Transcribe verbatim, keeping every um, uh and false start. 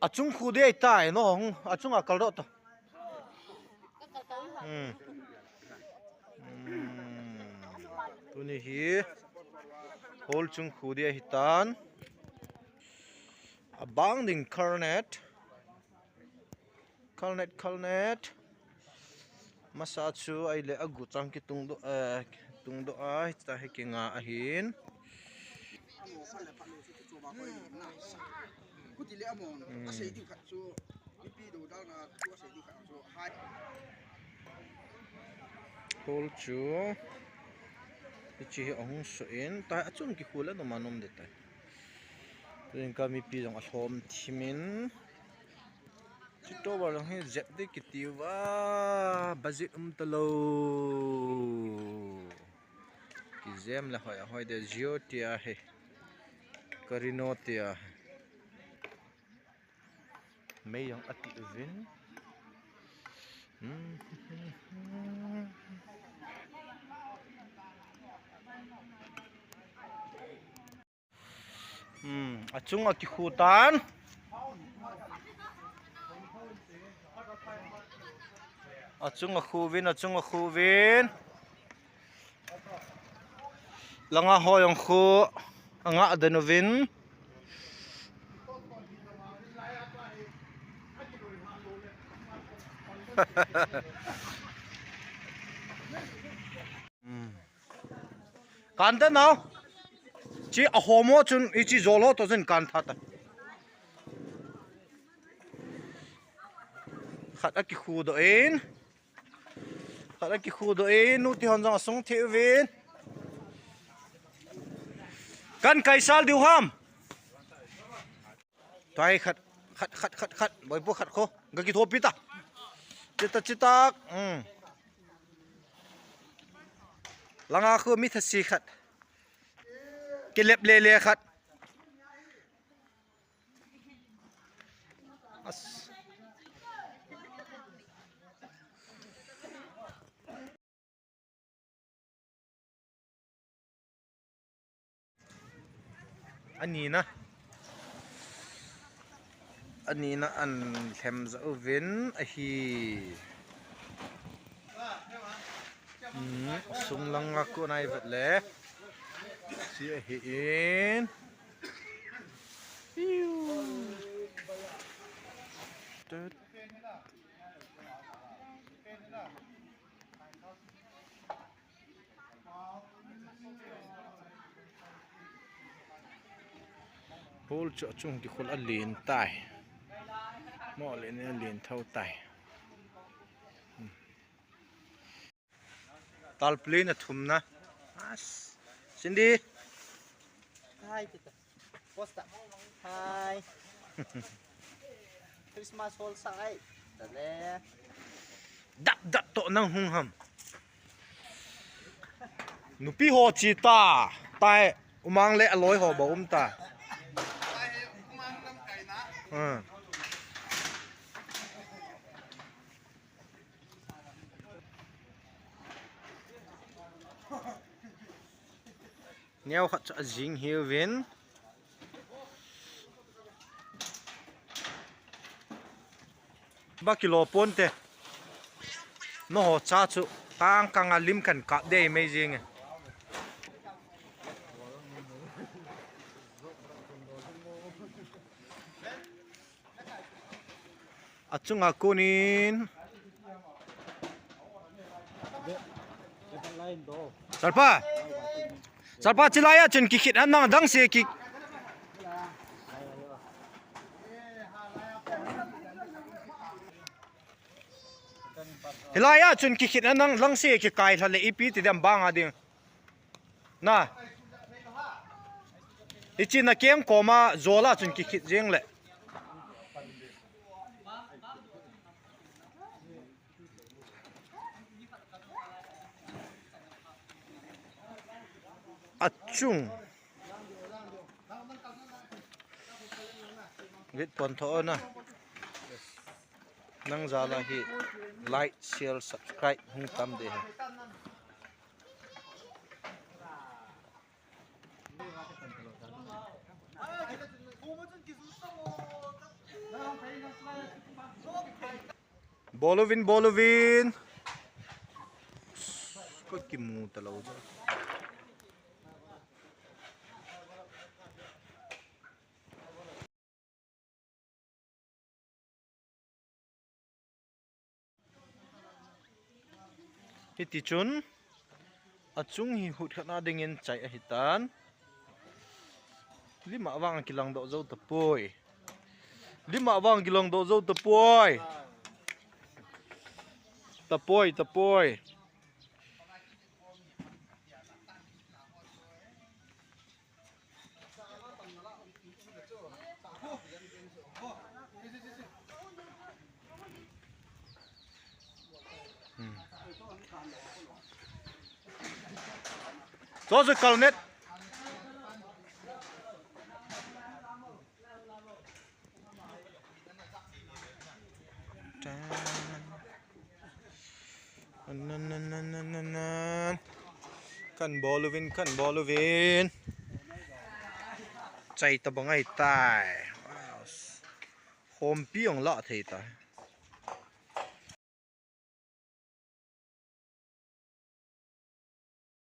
Achung khu dei tai no, achung a kal doh ta. Hmm. Hmm. Tuni hi hole chung khu dei ahitan. Abang ding khalnet. Khalnet, khalnet. Masa chu ahile agu chang kitung doh, eh, tung doh a, hitia hi kinga ahin. Kuti le among, hmm, asei ding khat chu, mipi dodalna chu asei ding khat chu, hai. Hole chu, hiche hi ahung so in, tai achung kikhu le nom a nom ding tai. Tuin ka mipi jong alhom thim in. Chuti tower jong hi jep ding kiti uva, budget um talou. Kijem le hoi, hoi de Jio tia hi. Karino tia hi. Mei jong ati uvin. Hmm. Hmm, achung a kikhu tan. Achung a khu uvin, achung a khu uvin. Langa ho jong khu anga den uvin. Hmm. Kan ta nau. Chi a homo chun hichi jol ho to jin kan tha ta. Khat a kikhu doh in. Khat a kikhu doh in, nuti hon jong asung thei uvin. Kan kaisal diu ham. Tua hi khat, khat, khat, khat, khat. Boipu khat khu. Ga kithopi ta. Chita, chita. Hmm. Langa khu mi thasi khat. Kilep le le khat. As. Anina. Anina an lhem ja uvin ahi. Hmm, sung langa khu nai vet le. Chi ahi in. Tut. Hole chu achung kikhul alen tai. Mo le ne alen thou tai. Hmm. Tarpaulin athumna. As. Cindy. Hi, tita. Posta. Hi. Christmas hole sa ai. Tale. Dap dap to nang hung ham. Nupi ho chi ta. Tai umang le aloi ho ba um ta. Hmm. Neo khat chu ajing hiuvin. Ba kilo ponte. Noho cha chu kang kang a lim kan kap dei mai jing e. Achunga konin. Salpa. Salpa, chilai a chun kikhit a nang dang se ki. Hilai a chun kikhit a nang dang se kikai lha le ipi ti dem bang a ding. Na. Hichi na keng koma jola chun kikhit jeng le. Achung. Vit pon tho na. Nang jala hi like, share, subscribe hung tam de he. Bol uvin, bol uvin. Ka kimu talou. Hiti chun achung hi hut khat na dingin chai ahitan. Lima vang kilang doh jou tapoi. Lima vang kilang doh jou tapoi. Tapoi, tapoi. Cho chu kalnet. Kan bol uvin, kan bol uvin. Chai tabang ahitai. Wow. Khompi ong la thei ta.